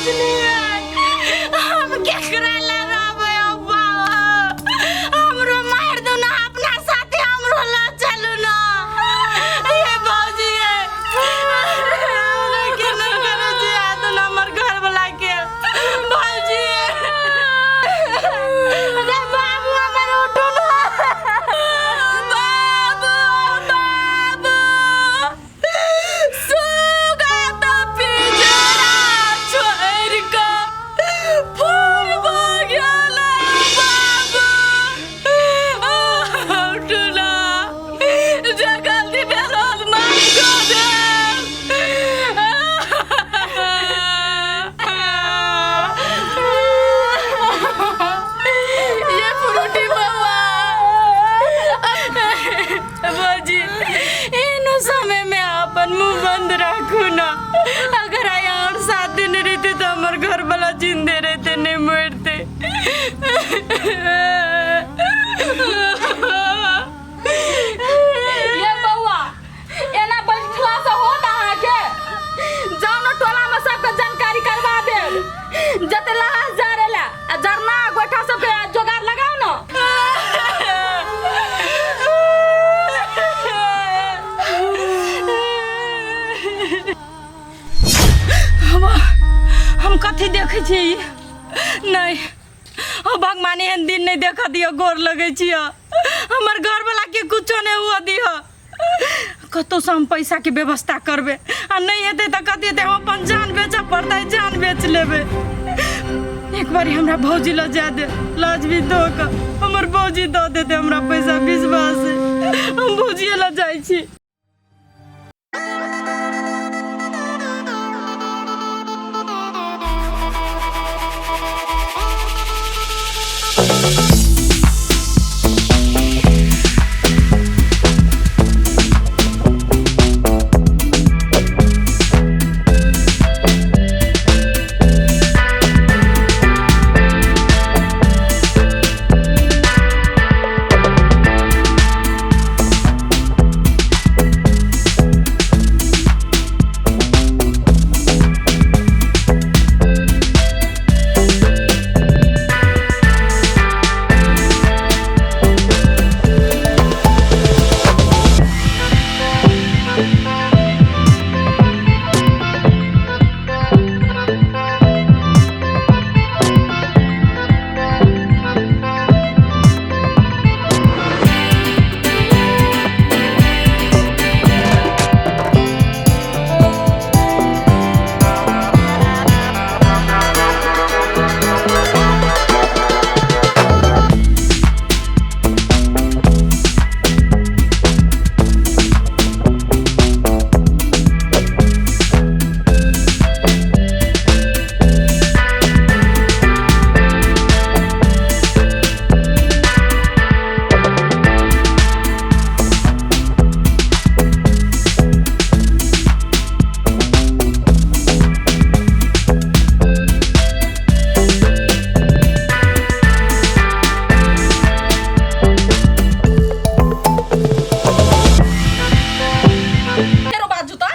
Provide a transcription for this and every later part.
बेचलियै। हम केकरा लए रहबै हौ बाबा? हमरो मारि दू ने अपना साथे, हमरो लऽ चलू ने। हे भौजी हे, हमरा के नहि करै छी हाथ ने हमर घरवला के। भौजी रे, बाबू हमर उठू ने। बाबू, बाबू, सुगा तऽ पिंजरा छोड़ि कऽ फूल भऽ गेलै। बाबू उठू ने, जे गलती भेल होत माफ कऽ देब। ये फ्रूटी बउआ, भौजी एहनो समय में अपन मुंह बंद राखू ना। अगर आइ और 7 दिन रहते तो हमर घर वाला जिंदे रहते, नहीं मरते। ये बउआ, एना बैठला से होत अहाँके? जाउ ने टोला में सबके जानकारी करवा देब, जते लहास जरेला आ जरना गोइठा सबके जोगाड़ लगाउ ने। हम कथी देखै छियै ई? नहि ओ भगवान, एहन दिन नहि देखऽ दिअ, गोर लगै छियै। हमर घरवला के कुछो नहि हुअ दिअ। कतहुसँ हम पैसाके व्यवस्था करबै आ नहि हेतै तऽ कथी हेतै, हम अपन जान बेचऽ पड़तै, जान बेच लेबै। एक बारी हमरा भौजी लऽ जाय दे, लाजबी दऽ कऽ हमर भौजी दऽ देतै हमरा पैसा, विश्वास है। हम भौजिए लऽ जाइ छी। फेरो बाजू तऽ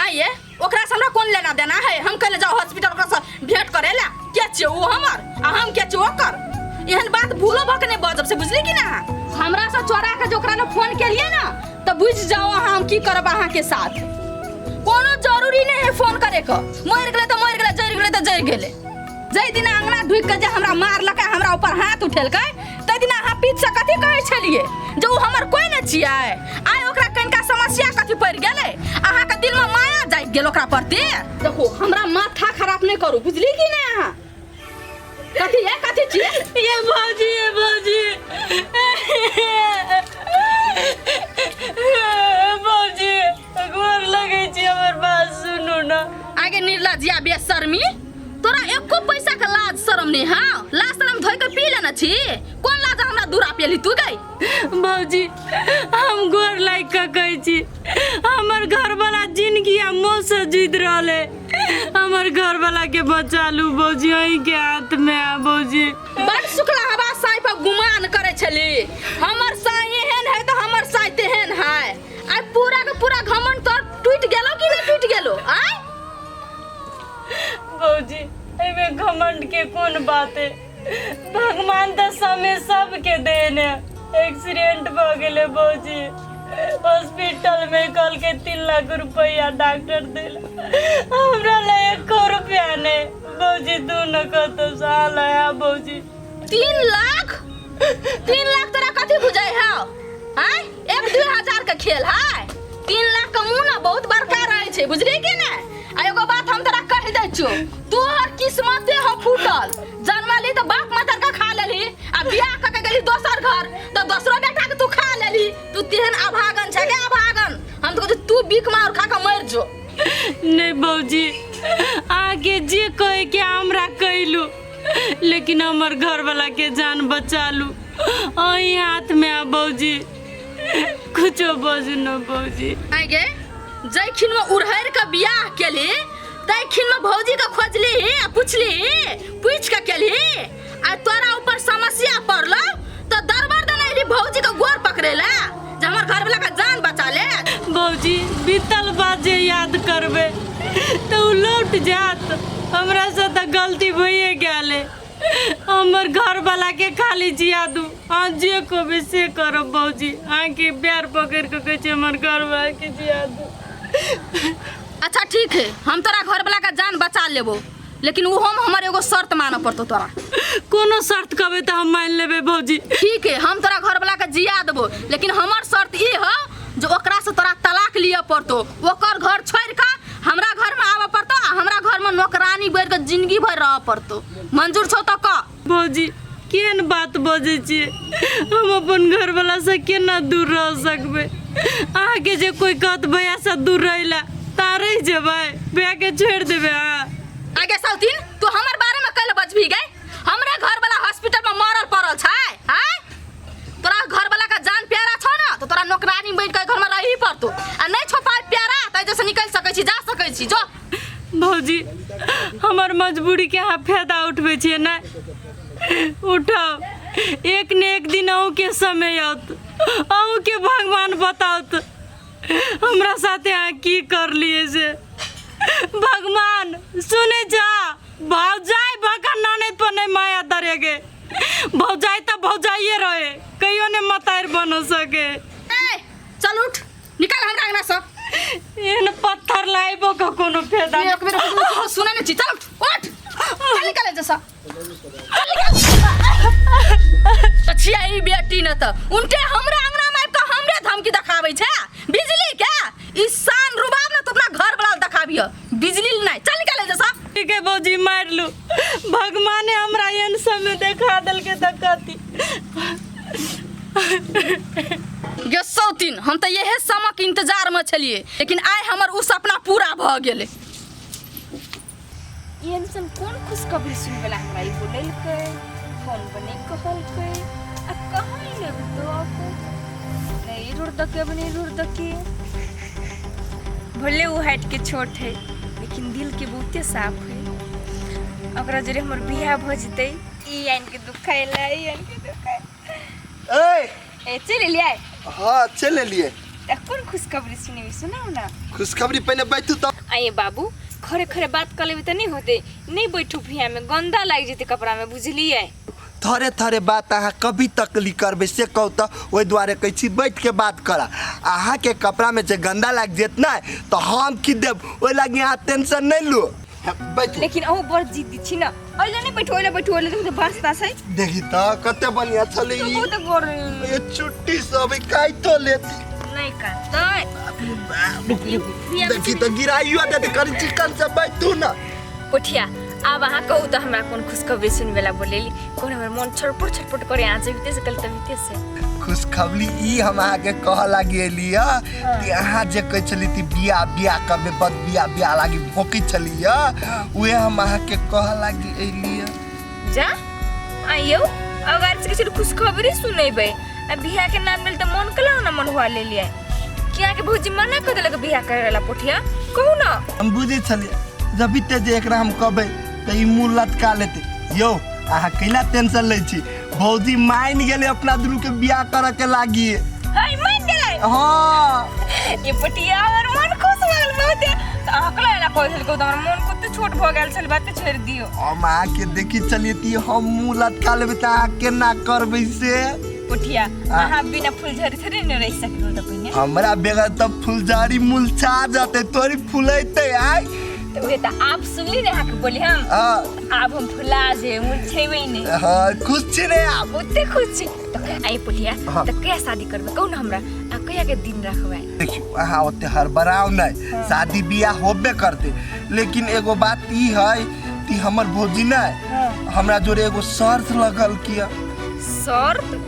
आइए, ओकरा से हमरा कोन लेना देना है? हम कहले जाओ हॉस्पिटल ओकरा से भेंट करे ला, के छियै ओ हमर आ हम के छियै ओकर? एहन बात भूलो भक नहीं बजब, से बुझली कि ना? हमरा से चोरा के जो ओकरा ने फोन केलिए ना तऽ बुझ जाओ अहाँ हम की करब अहाँ के साथ। कोनो जरूरी नहीं है फोन करे के। मरि गेलै तऽ मरि गेलै, जरि गेलै तऽ जरि गेलै। जाहि दिना अंगना ढुकि के जे हमरा मारलकै, हमरा ऊपर हाथ उठेलकै, ताहि दिना अहाँ पीठ से कथी कहै छलियै जे ओ हमर कोइ नहि छियै? आइ ओकरा कनिका समस्या कथी पड़ि गेलै, अहाँके दिलमे माया जागि गेल ओकरा प्रति? देखू, हमरा माथा खराब नहि करू, बुझली कि नहि? अहाँ कथी है, कथी छियै? ये भौजी, ये भौजी, भौजी गोर लगै छी, हमर बात सुनू ना। आगे निर्लज्जिया बेशर्मी, तोरा एको पैसा के लाज शरम नहीं? हाँ, लाज शरम धोइ के पी लेने छी। कोन लाज हमरा दूरा पेली तू गई? भौजी, हम गोर लागि कऽ कहै छी, हमर घरवाला जिंदगी आ मौत से जीत रहल है। हमर घरवाला के बचा लू भौजी, अहीं के हाथ में आ भौजी। बड़ शुक्ला हवा साई पर गुमान करे छली, हमर साई एहन है तऽ हमर साई तेहन है। आइ पूरा के पूरा घमंड तोर टूट गेलो कि नहीं टूट गेलो? आइ भौजी एहिमे घमंड के कोन बात है भगवान तऽ समय सबके देने एक्सीडेंट भऽ गेलै भौजी हॉस्पिटल में कहलकै 3 लाख रुपया डॉक्टर देल हमरा लग एको रुपया नहीं भौजी तू न कतौ साल आया भौजी। 3 लाख? 3 लाख तोरा कथी बुझाइ हौ? आँय, 1-2 हजार के खेल है? 3 लाख के मुँह ने बहुत बड़का रहै छै, बुझली कि ने? आ एगो बात हम तोरा कहि दै छियौ, तोहर किस्मते हो फूटल। जन्मली तऽ बाप मातर के खा लेली आ बियाह कऽ के गेली दोसर घर तऽ दोसरो बेटा के तू खा लेली। तू तेहन अभागन छै गे, अभागन। हम तऽ कहै छियौ, तू बिख मार खा के मरि जो। नहीं भौजी, अहाँके जे कहे के हमरा कहलू, लेकिन हमर घरवाला के जान बचा लू। अहीं हाथ में आ भौजी, कुछो बजू न भौजी। आइ गे, जै खिन में उड़हरि के बियाह केली तै खिन में भौजी के खोजली आ पुछली? पूछ के केली? आ तोरा ऊपर समस्या पड़लो तो दरबार देने एली भौजी के गोर पकड़े ला जे हमर घर वाला के जान बचा ले। भौजी, बीतल बात जे याद करबै तऽ उ लौट जात? हमरा से तऽ गलती भइए गेल है। हमर घरवाला के खाली जिया दू, अहाँ जे कहबै से करब। भौजी, अहाँके पैर पकड़ि कऽ कहै छी, हमर घरवाला के जिया दू। अच्छा ठीक है, हम तोरा घर वाला के जान बचा लेबो, लेकिन ओहो में हमर एगो शर्त मानऽ पड़तो तोरा। कोनो शर्त कहबै तऽ हम मानि लेबै भौजी। ठीक है, हम तोरा घर वाला के जिया देबो, लेकिन हमर शर्त ई हो जो ओकरा से तोरा तलाक लिअ पड़तो, ओकर घर छोड़ के हमरा घर में आबऽ पड़तो आ हमरा घर में नौकरानी बढ़ के जिंदगी भर रह पड़तो। मंजूर छौ तो कह। भौजी, केहन बात बजै छियै? हम अपन घरवलासँ केना दूर रह सकबै? अहाँके जे कोइ कहत भैयासँ दूर रहै लए तऽ रहि जेबै? भैयाके छोड़ि देबै अहाँ? आगे सौतीन, तू हमर बारे में कैले बजबी गे? हमरे घर वाला हॉस्पिटल में मरल पड़ल छै। आय, तोरा घर वाला का जान प्यारा छौ ना तो तोरा नौकरानी बन के घर में रही पड़तो, आ नहीं छौ पाइ प्यारा त जैसे निकल सकै छी, जा सकै छी, जो। भौजी, हमर मजबूरीके अहाँ फायदा उठबै छियै। नहि उठाउ, एक ने एक दिन अहूँके समय आओत, अहूँके भगवान बताओत हमरा साथे अहाँ की करलियै से। भगवान सुनै जा, भौजाइ भऽ ननैद पर नहि माया दरेगे। भौजाइ तऽ भौजाइए रहे, कहियो नहि मतारि बन सके। ए चल, उठ, निकल हमरा अंगना से। एहन पत्थर लाइबो के कोनो फायदा एक बेर सुनै नहि छी। चल, उठ उठ, चल, निकल जैसा, चल निकल। तऽ छियै ई बेटी न तऽ उनटे हमरा अंगना में आबि कऽ हमरे धमकी देखाबै छै बिजली के। ई शान रुबाब न तऽ अपना घर वाला देखाबिय, बिजली नहि। चल निकल जैसा। ठीक है भौजी, मारि लू। भगवाने हमरा एहन समय देखा देलकै तऽ कथी? गे सौतीन, हम तऽ इहे समक इंतजार में छलियै, लेकिन आइ हमर उ सपना पूरा भऽ गेलै। एहन सन कोन खुशखबरी सुनबेला हमरा ई बोलेलकै? फोन पर नहि कहलकै आ कहाँ लेब तो नहीं रोड तक के नहीं रोड तक के। भले वो हाइट के छोट है, लेकिन दिल के बहुते साफ है। ओकरा जरे हमर बियाह भऽ जेतै। ई आनि के दुखाइला, ई आनि के दुखाइला। ए। ए, चलि एलियै? हाँ, चलि एलियै। तऽ कोन खुशखबरी सुनेबै? सुनाउ ने। खुशखबरी पहिने बैठू तऽ। आइए बाबू, खरे खरे बात कऽ लेबै तऽ नहि होतै। नहि बैठू भुइयामे, गन्दा लागि जेतै कपड़ामे, बुझलियै? थरे थरे बात अहाँ कभी तकली करबै से कहू तऽ। ओहि दुआरे कहै छी बैठ के बात करा। अहाँके कपड़ामे जे गन्दा लागि जेत ने तऽ हम की देब? ओहि लागि अहाँ टेंशन नहि लू। बैठू। लेकिन अहूँ बड़ जिद्दी छी ने। ओहि नहि बैठू, ओहि बैठू, ओहि देखू बाँस तास है। देखी तऽ कते बढ़िया छलै ई। बहुत गोर। ये चुट्टी सब काटो लेती। नहि काटतै। देखी तऽ गिराइयो देते। कनि चिकन से बैठू ने। पोठिया, आब अहाँ कहू तऽ हमरा कोन खुशखबरी सुनबेला बोलेली? कोन हमर मन छटपट छटपट करे अहाँ जबिते से कल तबिते से। खुशखबरी ई हम अहाँके कहऽ लागि एली कि अहाँ जे कहै छली कि बियाह बियाह करबै, बद बियाह बियाह लागि भोकै छली, उहे हम अहाँके कहऽ लागि एली। जा आइयो, अगर से किछु खुशखबरी सुनेबै आ बियाह के नाम लेल तऽ मन कला ना मन हुआ लेलियै कि अहाँके भौजी मना कऽ देलक बियाह करे ला? पोठिया, कहू ना। हम बुझै छलियै जबिते जे एकरा हम कहबै तऽ ई मुँह लटका लेतै। यौ, अहाँ कैला टेंशन लै छी? भौजी मानि गेलै अपना दुनू के बियाह करऽ के लागी। हाय, मान गेलै? हाँ। ये पोठिया, हमर मन खुश भऽ गेल, बहुत। होते तऽ अहाँ कला एना कहै छल कहू तऽ हमर मोन कते छोट भऽ गेल छल बाते छोड़ि दियौ। हम अहाँके देखी चलिए ती हम मुँह लटका लेबै तऽ अहाँ केना करबै से? पोठिया अहाँ बिना फुलझड़ी थोड़े ने रहि सकलहुँ तऽ पहिने। हमरा बगैर तऽ फुलझड़ी मुलझा जेतै, तोरी फुलेतै आइ। तऽ उहे तऽ आब सुनली ने अहाँके बोली हम। हाँ। आब हम फुला जे मुरझेबै नहि। हाँ, खुश छी ने आब? बहुते खुश छी। तऽ आइ पोठिया। हाँ। तऽ कहिया शादी करबै कहू ने हमरा, आ कहिया के दिन रखबै? देखियौ अहाँ ओते हड़बड़ाउ नहि, शादी बियाह होबे करतै, लेकिन एगो बात ई है कि हमर भौजी ने हमरा जोड़े एगो शर्त लगल किया। शर्त?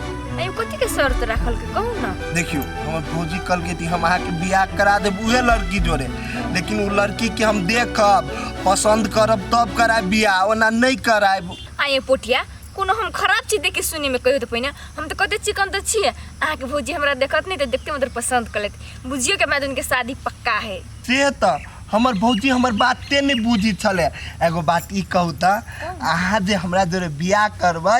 आइ कथी के शर्त राखल के कहू ना? देखियौ हमर भौजी कहलकै कि हम अहाँके बियाह करा देब उहे लड़की जोड़े, लेकिन ओ लड़की के हम देखब, पसंद करब तब करायब बियाह, ओना नहीं करायब। आइ पोठिया कोनो हम खराब चीज देखे सुने में कहियो तऽ पहिने हम तऽ कते चिकन तऽ छियै, अहाँके भौजी हमरा देखत नहीं तऽ देखते मतलब पसंद कर लेत, बुझियौ कि हमरा दुनू के शादी पक्का है। से तऽ हमर भौजी हमर बाते नहीं बुझी छलै। एगो बात ई कहू तऽ अहाँ जे हमरा जोड़े बियाह करबै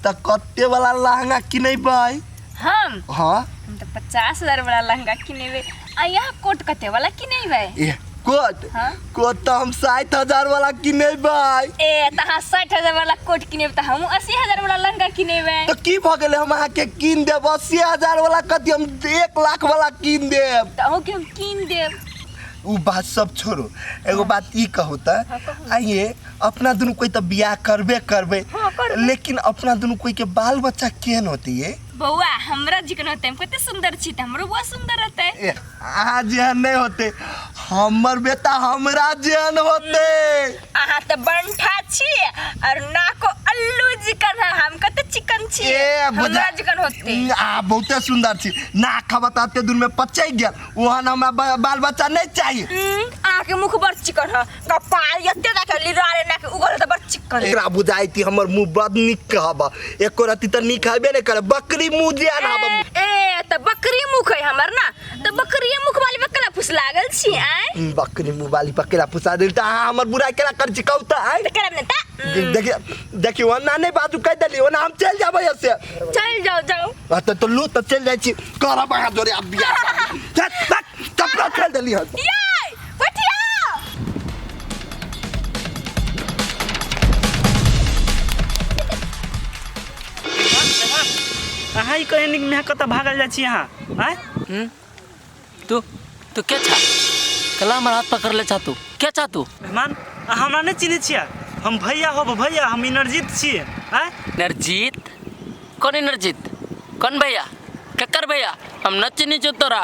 तऽ कते वाला लहंगा किनेबै? हम? हाँ। हम तऽ 50,000 वाला लहंगा किनेबै। आ यहाँ कोट कते वाला किनेबै? ए कोट? हाँ? कोट तऽ हम 60,000 वाला किनेबै। ए तऽ अहाँ 60,000 वाला कोट किनेबै तऽ हमहूँ 80,000 वाला लहंगा किनेबै। तऽ की भऽ गेलै, हम अहाँके कीन देब 80,000 वाला कथी, हम 1 लाख वाला कीन देब। तऽ अहूँके हम कीन देब। उ बात सब छोड़ू, एगो बात ई कहू तऽ आइए अपना दुनू कोई तऽ बियाह करबे करबै, हाँ, करबै। लेकिन अपना दुनू कोई के बाल बच्चा केहन होतै ये? बौआ हमरा जिकन होतै, हम कते सुंदर छी तऽ हमरो बौआ सुंदर होतै। ए, अहाँ जेहन नहीं होतै, हमर बेटा हमरा जेहन होतै। अहाँ तऽ बंठा छी और नाको अल्लू जिकन है, हम कते चिकन छी, ए, बुझा- हमरा जिकन होतै। आ बहुते सुंदर छी, नाक खबत एते दूर में पचै गेल, ओहन हमरा बाल बच्चा नहीं चाहिए। अहाँके मुख बड़ चिकन है, कपाल एते राखे लिरारे नाक उगल तऽ बड़ चिकन। एकरा बुझाइ थी हमर मुँह बड़ नीक कहब, एको रत्ती तऽ नीक हेबे नहीं करे, बकरी मुँह जेहन हब। ए तऽ बकरी मुख है हमर ना, तऽ बकरी मुख वाली पर केना फुस लागल छी आय? बकरी मुँह वाली पर केना फुसा देल तऽ अहाँ हमर बुराइ केना करै छी कहू तऽ आय? तऽ करब ने तऽ। देखियौ देखियौ ओना नहीं बाजू कहि देली, ओना हम चलि जाबै एतऽ। चलि जाउ जाउ। हाँ, तऽ लू तऽ चलि जाइ छी, करब अहाँ जोरे आब बियाह। चल, चल, चप्पल चलि देली हन। यै, पठिया। अहाँ ई कहीं निक में कतऽ भागल जाइ छी अहाँ आँय? तू तू के छा? कला हमर हाथ पकड़ ले छा तू, के छा तू? मेहमान, अहाँ हमरा नहीं चिन्है छियै, हम भैया होब भैया, हम इनरजीत छियै आँय? इनरजीत? कौन इनरजीत? कौन भैया? केकर भैया? हम न चिन्है छियौ तोरा।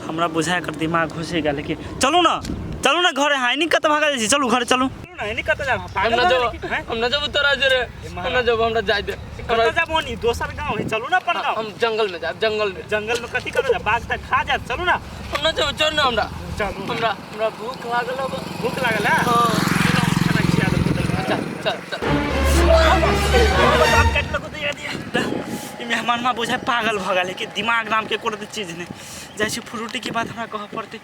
हमरा बुझाय कर दिमाग घुसि गेल कि चलू ना, चलू ना घरे, हाँ, एनी कतऽ भागल जाइ छी, चलू घरे चलू। चलू ना, एनी कतऽ जाब? हम पागल न भऽ जब, गेलै की, आँय? हम न जब तोरा जोरे, हम न जब, हमरा जाय दे। कतऽ जाब ओनी? दोसर गाँव है, चलू ना अपन गाँव। हम जंगल में जाब, जंगल में। जंगल में कथी करऽ जाब? बाघ तऽ खा जायत, चलू ना। हम न जब, छोड़ ना हमरा। चलू। हमरा भूख लागल हब। भूख लागल है? हाँ। चलू, हम खाना खिया देब होटल में। चल, चल, चल। बाप काटि लगो दैया दिया। ई मेहमान माँ बुझाय पागल भऽ गेल है कि दिमाग नाम के कोनो चीज नहि। जाइ छी फ्रूटी के बात हमरा कहऽ पड़तै।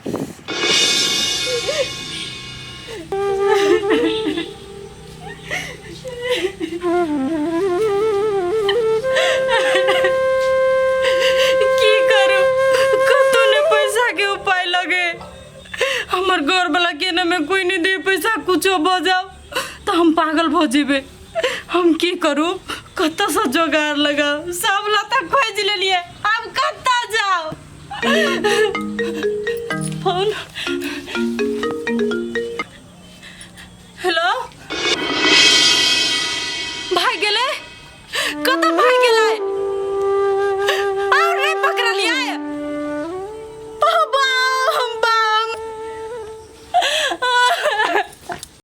की करू, कतौ ने पैसा के उपाय लगे। हमर घर वाला के न में कोई नहीं दे पैसा, कुछो भऽ जाओ तऽ हम पागल भऽ जेबै। हम की करू, कतऽ से जोगाड़ लगाउ? सब लता खोजि लेलियै, आब कतऽ जाउ? फोन